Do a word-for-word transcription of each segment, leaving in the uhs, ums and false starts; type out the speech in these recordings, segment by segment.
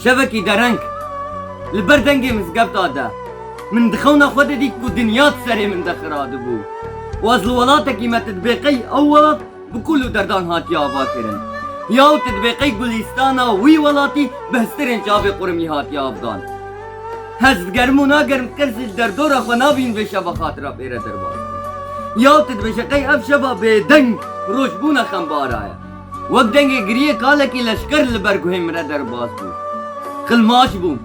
Şevekî dereng li ber dengê mizgefta de min di xewna xwe de dît ku dinya di serê min de xira dibû û ez li welatekî me, tu dibê qey ew welat bi kul û derdan hatiye avakirin. Ya û tu dibê qey gulîstana wî welatî bi histirên çavê qurimî hatiye avdan. Ez digerim û nagerim, kesî li derdora xwe nabîn vê şeva xatira pê re derbas bû. Ya û tu dibêje qey ev şeva bêdeng rojbûna xembara ye. Wek dengê giriyê kalekî leşker li ber guhê min re derbas bû. Qilmaş bûm.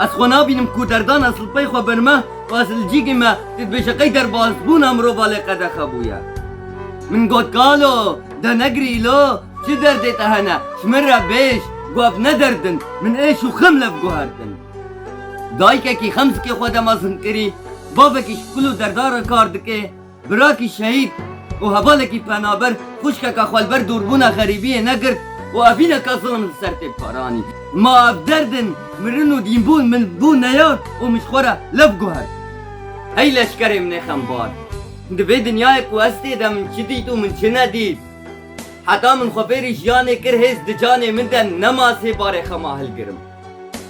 Ez xwe nabînim ku derdan ez li pey xwe berme û ez li cîgê me, tu dibêje qey derbasbûna mirova lê qedexe bûye. Min got, kalo, de negirî lo, çi derdê te hene? Ji min re bêj, ku ev ne derd in, min êş û xem lev guhertin. Dayikekî xemzikê xwe de mezin kirî, bavekî ji kul û derdan re kar dike, birakî şehîd û hevalekî penaber xwişkeka xwe li ber dûrbûna xerîbiyê negirt û evîneka zilm li ser tê paranî. Ma ev derd in, mirin û dînbûn min bû neyar û min ji xwe re lev guhert. Hey leşkerê min ê xembar! Di vê dinyayê ku ez tê de min çi dît û min çi nedît? Heta min xwe fêrî jiyanê kir, hêz di canê min de nema sê barê xema hilgirim.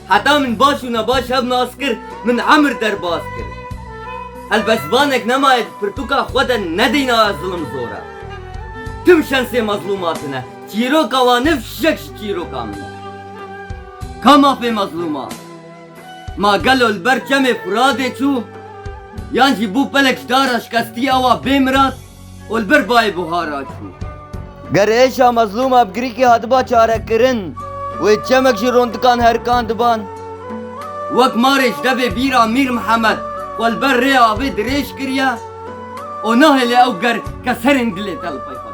Heta min baş û nebaş hev nas kir, min emir derbas kir. Helbestvanek nemaye di pirtûka xwe de nedîna zilim zor e. Tim şensê mezlûma tune, çîroka wan ne fişek ji çîroka min e. Ka mafê mezlûma? Ma gelo li ber çemê Firadê çû? Yan jî bû pelek ji dara şikestî ewa bê mirad û li ber bayê buhara çû? Ger êşa mezlûma bi girîkî hatiba çarekirin, wê çemek ji rondikan herikandiban? Wek marê ji devê bîra Mîr Mihemed xwe li ber rêya avê dirêj kiriye û nahêle ew ger keserên dilê te li pey xwe